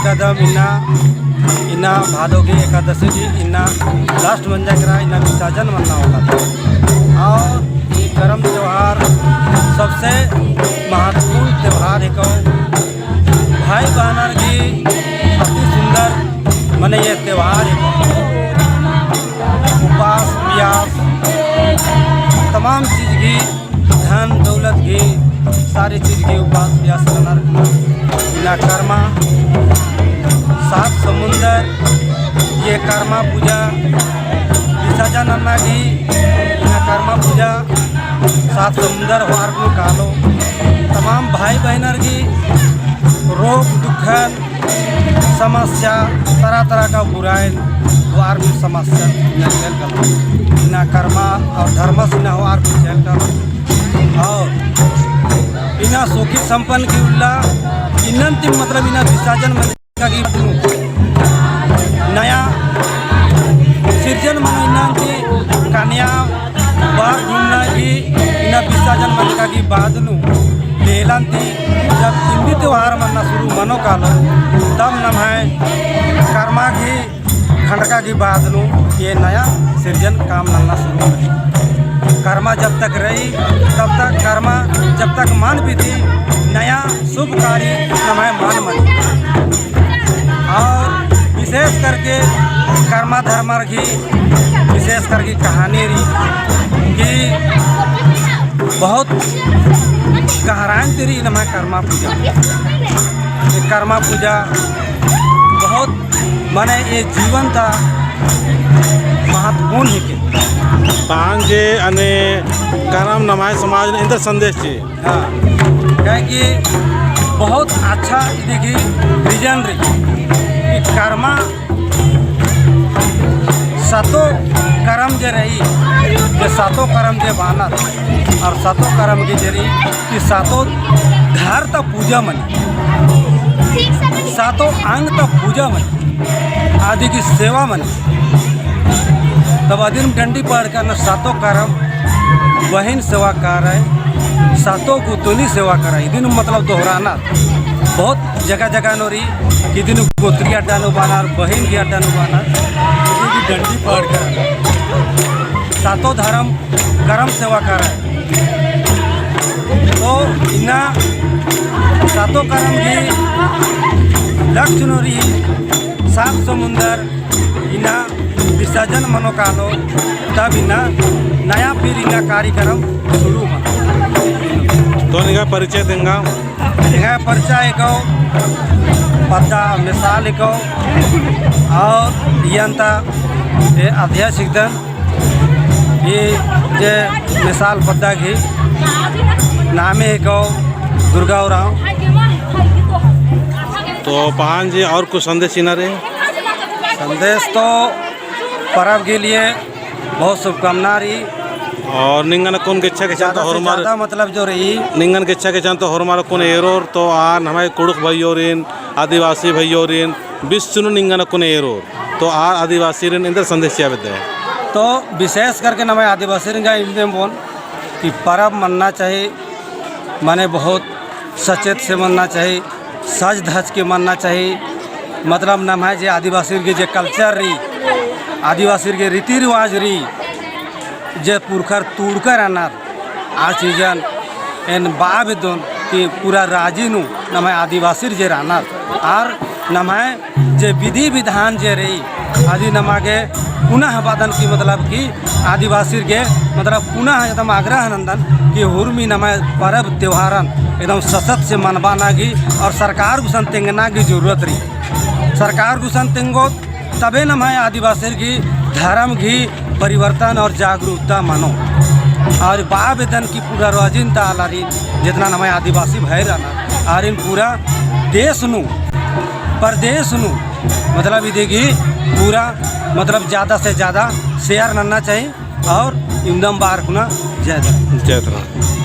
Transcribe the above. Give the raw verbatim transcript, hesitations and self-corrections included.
कदम इन्ना, इन्ना भादो गही एकादशी गही इन्ना last मंजा केरा, इन्ना विसर्जन मन्ना होता। और ये करम त्योहार सबसे महत्वपूर्ण त्योहार हेको। भाई बहनर गही अति सुंदर मने ये त्योहार हेको। उपास, पियास, तमाम चीज गही धन दौलत गही सारी चीज गही उपास पियास ननर इन्ना करमा सात समुंदर ये करमा पूजा विसर्जन नन्ना गही इन्ना करमा पूजा सात समुंदर होअर नू कालो तमाम भाई बहनर गही रोग दुखन समस्या, तरह तरह का बुराई, होअर नू समस्या नंजल कल। इन्ना करमा और धर्मस इन्ना होअर नू नंजल कल। और इन्ना सुखी संपन्न की उल्ला, इन्नन ती मतलब इन्ना विसर्जन मंजका की नया सिरजन मनो इन्नन ती कन्या बर ढूंढना की इन्ना विसर्जन मंजका की बाद नू लेलन ती जब इन्दी त्योहार मन्ना शुरू मनो कालो, तब नम्है करमा गही खंडका की बाद नू ये नया सिरजन काम नन्ना शुरू मनी। करमा जब तक रही, तब तक करमा जब तक मल बीती, नया शुभ कार्य नम्है मल मनी। और विशेष करके करमा धर्मर गही विशेष करके कहानी रई कि बहुत गहराइन ती रई नम्है करमा पूजा। ये करमा पूजा बहुत मने ये जीवन ता महत्वपूर्ण हेके। पांजे अने करम नम्है समाज नू एन्देर संदेश ची। हाँ, काहे कि बहुत अच्छा इदी गही reason रई कि करमा सातो करम जे रई, जे सातो करम जे बअनर, और सातो करम गही जे रई कि सातो धार ता पूजा मनी, सातो अंग ता पूजा मनी, अदी गही सेवा मनी। तब अदिन डंडी पड़का ना सातो करम बहिन सेवा करय, सातो गुतुनी सेवा करय। इदिन मतलब दोहराना बहुत जगह जगह नू रई, कि इदिन गोतरी अड्डा नू बअनर, बहिन गही अड्डा नू बअनर, इदिन डंडी पड़का सातो धर्म करम सेवा करय। तो इन्ना सातो करम गही लक्ष्य नू रई सात समुंदर इन्ना विसर्जन मनो कालो, तब इन्ना नया फिर इन्ना कार्यक्रम शुरू मनो। तो निंग्है परिचय तेंगा? निंग्है परिचय हेको पद्दा मेसाल हेको और इयंता ये अध्यक्ष हिकदन। ई जे मेसाल पद्दा गही नामे हेको दुर्गा उराँव। तो पहान जी और कुछ संदेश चिअना रई? संदेश तो परब के लिए बहुत शुभकामना रई। और निंगन अक्कुन गेच्छा गेच्छा तो होरमर ज़्यादा मतलब जो रई। निंगन गेच्छा गेच्छा तो होरमर अक्कुन एरोर तो आर नम्है कुँड़ुख़ भइयोरिन, आदिवासी भइयोरिन, बिस्सुन निंगन अक्कुन एरोर, तो आर आदिवासीरिन एन्देर संदेश चिआ बेद्दय? तो विशेष करके नम्है आदिवासीरिन गा इवंदम बओन कि परब मन्ना चाही, मने बहुत सचेत से मन्ना चाही, सज धज के मन्ना चाही। मतलब नम्है जे आदिवासीर गे जे culture रई, आदिवासीर गे रीति रिवाज रई, जे पुरखर तुड़कर रअनर, आ चीजन एन बआ बेद्दोन कि पूरा राजी नू नम्है आदिवासीर जे रअनर, आर नम्है जे विधि विधान जे रई, अदी नमा गे पुनः बअदन कि मतलब कि आदिवासीर गे मतलब पुनः एकदम आग्रह नन्दन कि हुरमी नम्है परब त्योहारन एकदम ससत से मनबाना गही और सरकार गुसन तेंगना गही जरूरत रई। सरकार गुसन तेंगोत तबे नम्है आदिवासीर गही धरम गही परिवर्तन और जागरूकता मनो। और बआ बेद्दन कि पूरा राजिन ता आलारिन जेतना नम्है आदिवासी भए रअनर, आरिन पूरा देश नू, प्रदेश नू, मतलब इदी गही पूरा, मतलब ज़्यादा से ज़्यादा share नन्ना चाही और इवंदम बअर खुना जय धरम। जय धरम।